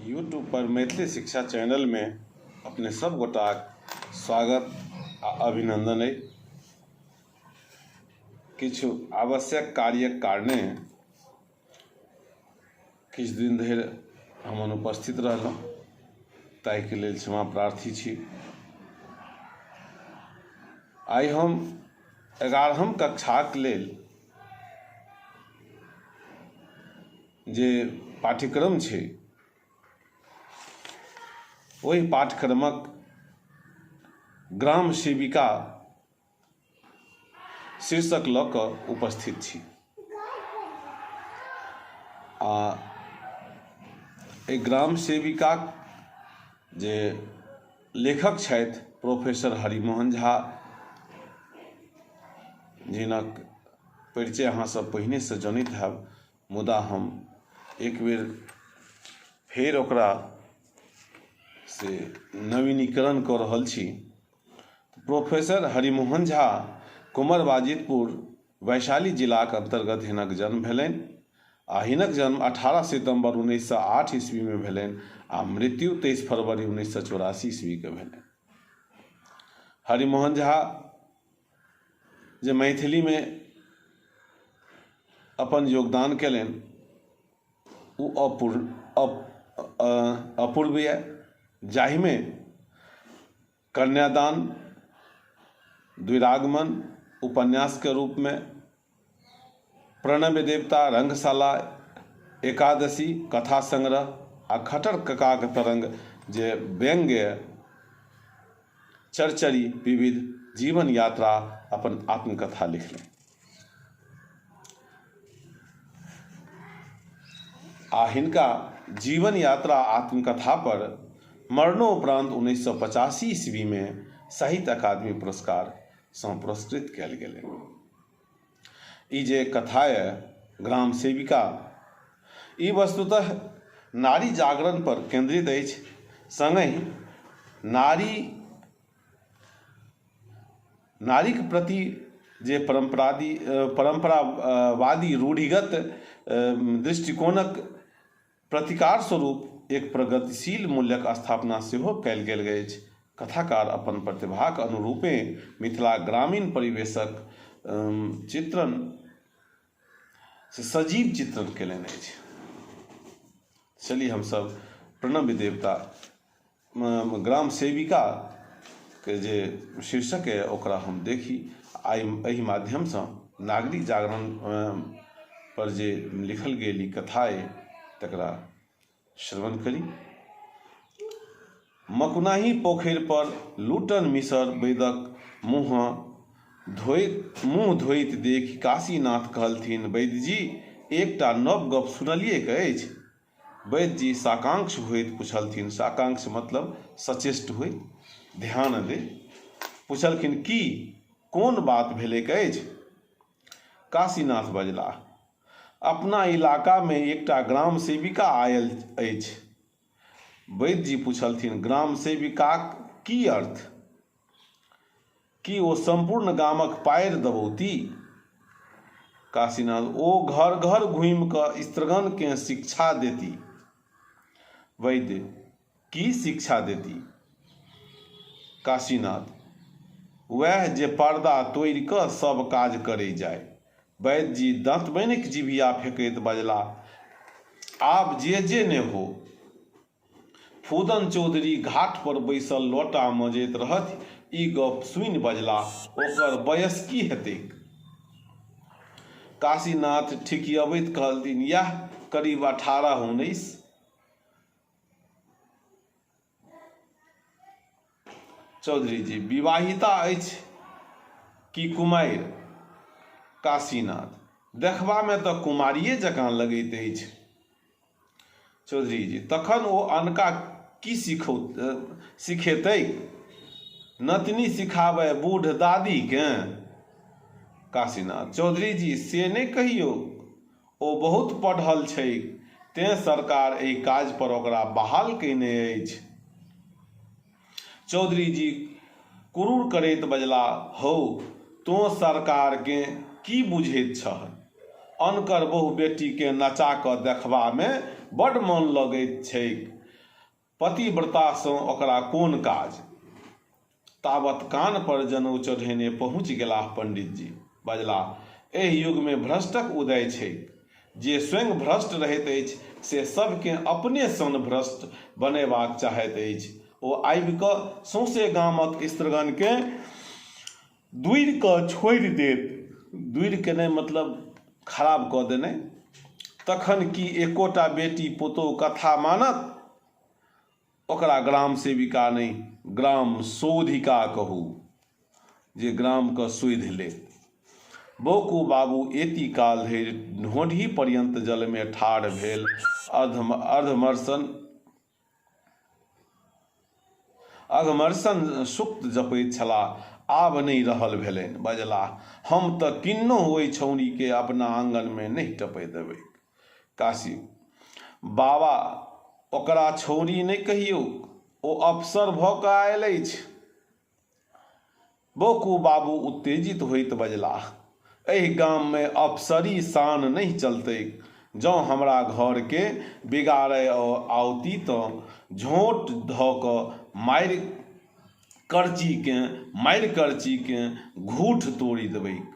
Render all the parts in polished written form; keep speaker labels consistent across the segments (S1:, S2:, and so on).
S1: YouTube पर मैथिली शिक्षा चैनलमे अपने सब गोटाक स्वागत आ अभिनन्दन अइ। किछु आवश्यक कार्यक कारणे किछु दिन धरि हम अनुपस्थित रहलहुँ, ताहिके लेल क्षमा प्रार्थी छी। आइ हम 11हम कक्षाक लेल जे पाठ्यक्रम छै ओहि पाठ्यक्रमक ग्राम सेविका शीर्षक लऽ कऽ उपस्थित छी आ एहि ग्राम सेविकाक जे लेखक छथि प्रोफेसर हरिमोहन झा, जिनक परिचय अहाँसभ पहिनेसँ जनैत हैब, मुदा हम एक बेर फेर ओकरा से नवीनीकरण कऽ रहल छी। प्रोफेसर हरिमोहन झा कुमर बाजितपुर, वैशाली जिलाक अन्तर्गत हिनक जन्म भेलनि आ हिनक जन्म 18 सितम्बर 1908 ईस्वीमे भेलनि आ मृत्यु 23 फरवरी 1984 ईस्वीके भेलनि। हरिमोहन झा जे मैथिलीमे अपन योगदान कयलनि ओ अपूर्व यऽ, जाहिमे कन्यादान, द्विरागमन उपन्यासके रूपमे, प्रणव्य देवता, रंगशाला, एकादशी कथा संग्रह आ खटर ककाक तरंग जे व्यंग्य चरचरी विविध जीवन यात्रा अपन आत्मकथा लिखलनि। आ हिनका जीवन यात्रा आत्मकथा पर मरणोपरांत 1985 ईस्वीमे साहित्य अकादमी पुरस्कारसँ पुरस्कृत कयल गेलनि। ई जे कथा यऽ ग्राम सेविका, ई वस्तुतः नारी जागरण पर केन्द्रित अछि, सङ्गहि नारी नारीक प्रति जे परम्परादी परम्परावादी रूढ़िगत दृष्टिकोणक प्रतिकार स्वरूप एक प्रगतिशील मूल्यक स्थापना सेहो कयल गेल अछि। कथाकार अपन प्रतिभाक अनुरूपे मिथिला ग्रामीण परिवेशक चित्रण से सजीव चित्रण कयलनि अछि। चली हमसभ प्रणव्य देवता ग्राम सेविका के जे शीर्षक अइ ओकरा हम देखी। आइ एहि माध्यमसँ नागरिक जागरण पर जे लिखल गेल ई कथा अइ तकरा श्रवण करी। मकुनाही पोखरि पर लूटन मिसर वैदक मुँह धोइत देखि काशीनाथ कहलथिन, वैद्यजी, एकटा नव गप सुनलिऐक अछि? वैद्यजी साकांक्ष होइत पुछलथिन, साकांक्ष मतलब सचेष्ट होइत, ध्यान दैत पुछलखिन, की? कोन बात भेलैक अछि? काशीनाथ बजलाह, अपना इलाकामे एकटा ग्राम सेविका आयल अछि। वैद्यजी पुछलथिन, ग्राम सेविकाक की अर्थ? की ओ सम्पूर्ण गामक पाएर दबौती? काशीनाथ, ओ घर-घर घूमि कऽ स्त्रीगणकेँ शिक्षा देती। वैद्य, की शिक्षा देती? काशीनाथ, वैह जे पर्दा तोड़ि कऽ सभ काज करै जाय। वैद्यजी दँतमनिक जिभिया फेकैत बजलाह, आब जे जे ने हो। फूदन चौधरी घाट पर बैसल लोटा मजैत रहथि। ई गप्प सुनि बजलाह, ओकर बयस की हेतैक? काशीनाथ ठिकियबैत कहलथिन, यैह करीब 18-19। चौधरीजी, विवाहिता अछि कि कुमारि? काशीनाथ, देखबामे तँ कुमारिए जकाँ लगैत अछि। चौधरीजी, तखन ओ अनका की सिखेतैक? नतिनी सिखाबय बूढ़ दादीकेँ? काशीनाथ, चौधरीजी, से नहि कहियौक। ओ बहुत पढ़ल छैक, तेँ सरकार एहि काज पर ओकरा बहाल कयने अछि। चौधरीजी कुरुड़ करैत बजलाह, हौ, तोँ सरकारकेँ की बुझैत छह? अनकर बहु-बेटीकेँ नचा कऽ देखबामे बड्ड मन लगैत छैक। पतिव्रतासँ ओकरा कोन काज? तावत कान पर जनउ चढ़ेने पहुँचि गेलाह पंडितजी। बजलाह, एहि युगमे भ्रष्टक उदय छैक। जे स्वयं भ्रष्ट रहैत अछि से सभकेँ अपने सन भ्रष्ट बनयबाक चाहैत अछि। ओ आबि कऽ सौंसे गामक स्त्रीगणकेँ दुरि कऽ छोड़ि देत। दुरि केनाइ मतलब खराब कऽ देनाइ। तखन की एकोटा बेटी पुतोहु कथा मानत? ओकरा ग्राम सेविका नहि, ग्राम शोधिका कहू, जे ग्रामकेँ शोधि लेत। बौकू बाबू एती काल धरि ढोंढी पर्यन्त जलमे ठाढ़ भेल अघमर्षण सूक्त जपैत छलाह। आब नहि रहल भेलनि। बजलाह, हम तँ किन्नहु ओहि छौंड़ीकेँ अपना आङनमे नहि टपय देबैक। काशी, बाबा, ओकरा छौंड़ी नहि कहियौक। ओ अफसर भऽ कऽ आयल अछि। बौकू बाबू उत्तेजित होइत बजलाह, एहि गाममे अफसरी शान नहि चलतैक। जँ हमरा घरकेँ बिगाड़य आओति तँ झोंट धऽ कऽ मारि करचीकेँ घूठ तोड़ि देबैक।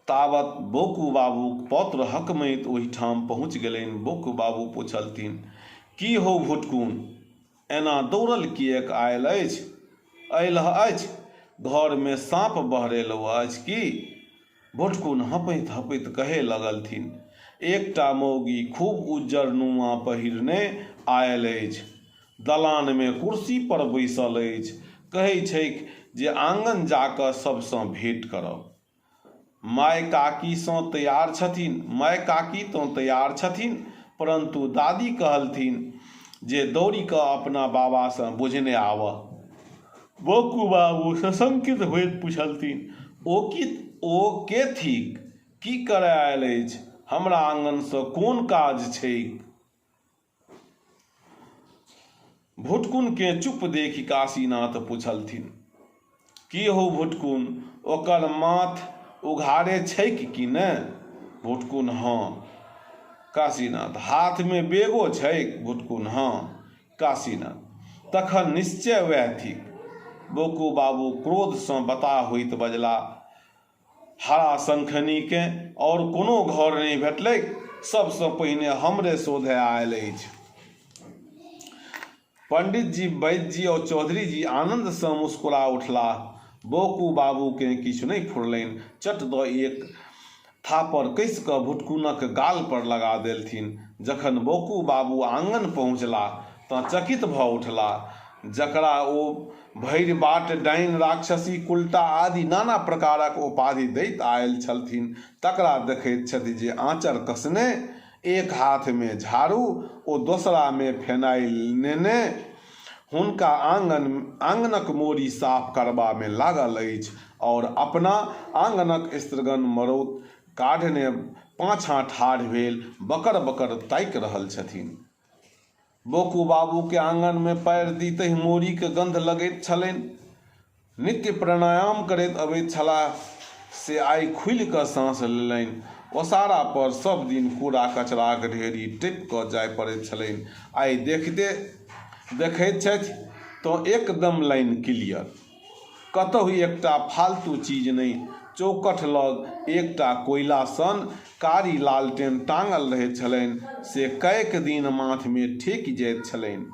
S1: तावत बौकू बाबूक पौत्र हकमैत ओहिठाम पहुँचि गेलनि। बौकू बाबू पुछलथिन, की हौ भुटकुन, एना दौड़ल किएक आयल अछि? अयलह अछि? घरमे साँप बहरेलौ अछि की? भुटकुन हँपैत-हँपैत कहय लगलथिन, एकटा मौगी खूब उज्जर नूआ पहिरने आयल अछि। दलानमे कुर्सी पर बैसल अछि। कहै छैक जे आङन जा कऽ सभसँ भेट करब। माय काकीसँ तैयार छथिन। माय काकी तँ तैयार छथिन, परन्तु दादी कहलथिन जे दौड़ि कऽ अपना बाबासँ बुझने आबह। बौकू बाबू सशंकित होइत पुछलथिन, ओ के थिक? की करय आयल अछि? हमरा आङनसँ कोन काज छैक? भुटकुनकेँ चुप देखि काशीनाथ पुछलथिन, की हौ भुटकुन, ओकर माथ उघारे छैक कि ने? भुटकुन, हँ। काशीनाथ, हाथमे बेगो छैक? भुटकुन, हँ। काशीनाथ, तखन निश्चय वैह थिक। बौकू बाबू क्रोधसँ बताह होइत बजलाह, हरा शंखनीकेँ आओर कोनो घर नहि भेटलैक, सभसँ पहिने हमरे शोधय आयल अछि। पंडितजी, वैद्यजी और चौधरीजी आनन्दसँ मुस्कुरा उठलाह। बौकू बाबूकेँ किछु नहि फुरलनि। चट दऽ एक थापड़ कसि कऽ भुटकुनक गाल पर लगा देलथिन। जखन बौकू बाबू आङन पहुँचलाह तँ चकित भऽ उठलाह। जकरा ओ भरि बाट डाइन, राक्षसी, कुलटा आदि नाना प्रकारक उपाधि दैत आयल छलथिन तकरा देखैत छथि जे आँचर कसने, एक हाथमे झाड़ू ओ दोसरामे फेनाइल नेने हुनका आङनक मोरी साफ करबामे लागल अछि और अपना आङनक स्त्रीगण मरौत काढ़ने पाछाँ ठाढ़ भेल बकर-बकर ताकि रहल छथिन। बौकू बाबूकेँ आङनमे पैर दितहि मोरीक गन्ध लगैत छलनि। नित्य प्राणायाम करैत अबैत छलाह से आइ खुलि कऽ साँस लेलनि। ओसारा पर सभ दिन कूड़ा-कचराक ढेरी टपि कऽ जाय पड़ैत छलनि। आइ देखिते देखैत छथि तँ एकदम लाइन क्लियर। कतहु एकटा फालतू चीज नहि। चौकठ लग एकटा कोइला सन कारी लालटेन टाङल रहैत छलनि से कएक दिन माथमे ठेकि जाइत छलनि।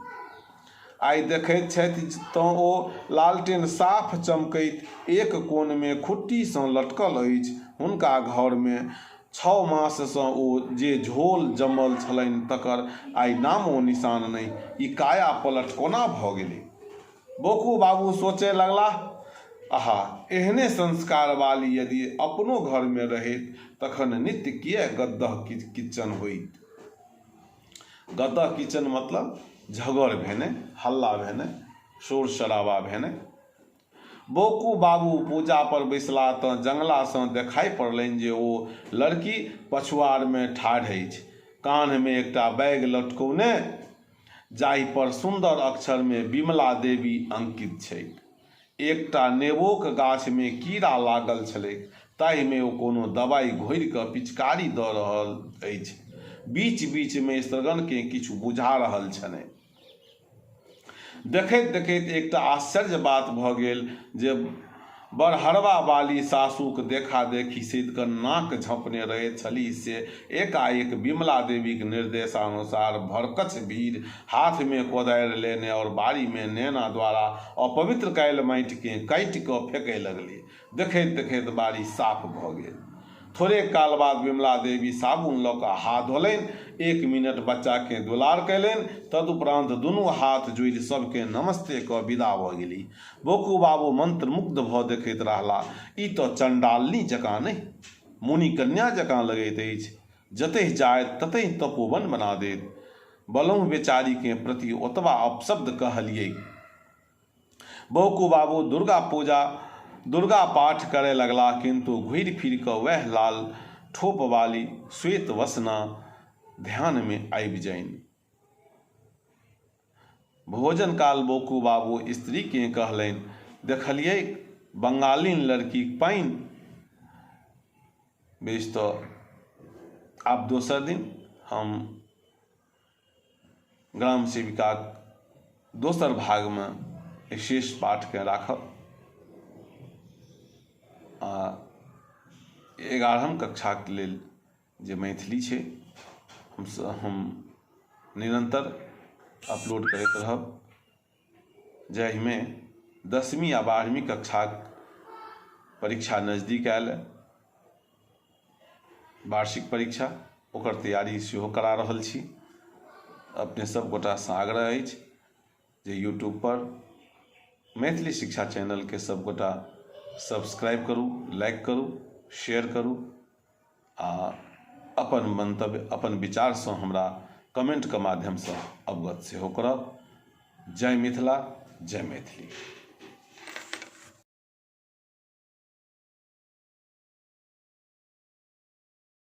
S1: आइ देखैत छथि तँ ओ लालटेन साफ चमकैत एक कोनमे खुट्टीसँ लटकल अछि। हुनका घरमे छओ माससँ ओ जे झोल जमल छलनि तकर आइ नामो-निशान नहि। ई काया-पलट कोना भऽ गेलै? बौकू बाबू सोचय लगलाह, आहा, एहने संस्कारवाली यदि अपनो घरमे रहैत तखन नित्य किएक गद्दह किच्चन होइत? गद्दह किच्चन मतलब झगड़ भेने, हल्ला भेने, शोर-शराबा भेने। बौकू बाबू पूजा पर बैसलाह तँ जंगलासँ देखाइ पड़लनि जे ओ लड़की पछुआड़मे ठाढ़ अछि। कान्हमे एकटा बैग लटकौने जाहि पर सुन्दर अक्षर मे विमला देवी अंकित छैक। एकटा नेबोक गाछ मे कीड़ा लागल छलैक ताहि मे ओ कोनो दबाइ घोरि कऽ पिचकारी दऽ रहल अछि। बीच-बीचमे स्त्रीगणकेँ किछु बुझा रहल छनि। देखैत देखैत एकटा आश्चर्य बात भऽ गेल जे बरहरबा बाली सासुक देखा-देखी सदिखन नाक झँपने रहैत छलीह से एकाएक विमला देवीक निर्देशानुसार भरकछ भीड़ि हाथमे कोदारि लेने और बाड़ीमे नेना द्वारा अपवित्र कयल माटिकेँ काटि कऽ फेकय लगलीह। देखैत-देखैत बाड़ी साफ भऽ गेल। थोड़ेक काल बाद विमला देवी साबुन लऽ कऽ हाथ धोलनि, एक मिनट बच्चाकेँ दुलार कयलनि, तदुपरान्त दुनू हाथ जोड़ि सभकेँ नमस्ते कऽ विदा भऽ गेलीह। बौकू बाबू मंत्रमुग्ध भऽ देखैत रहलाह। ई तँ चण्डालिनी जकाँ नहि, मुनिकन्या जकाँ लगैत अछि। जतहि जायत ततहि तपोवन बना देत। बलहुँ बेचारीकेँ प्रति ओतबा अपशब्द कहलिऐक। बौकू बाबू दुर्गा पूजा दुर्गा पाठ करय लगलाह किन्तु घुरि फिरि कऽ वैह लाल ठोपवाली श्वेत वसना ध्यानमे आबि जाइन। भोजन काल बौकू बाबू स्त्रीकेँ कहलनि, देखलिऐक बंगालिन लड़कीक पानि? बेस तऽ आब दोसर दिन हम ग्राम सेविकाक दोसर भागमे एहि शेष पाठकेँ राखब आ 11म कक्षाक लेल जे मैथिली छै हम निरन्तर अपलोड करैत रहब जाहिमे 10वीं आ 12वीं कक्षाक परीक्षा नजदीक आयल वार्षिक परीक्षा ओकर तैयारी सेहो करा रहल छी। अपने सब गोटासँ आग्रह अछि जे यूट्यूबपर मैथिली शिक्षा चैनलके सब गोटा सब्सक्राइब करू, लाइक करू, शेयर करू आ अपन मन्तव्य अपन विचारसँ हमरा कमेन्टके माध्यमसँ अवगत सेहो करब। जय मिथिला, जय मैथिली।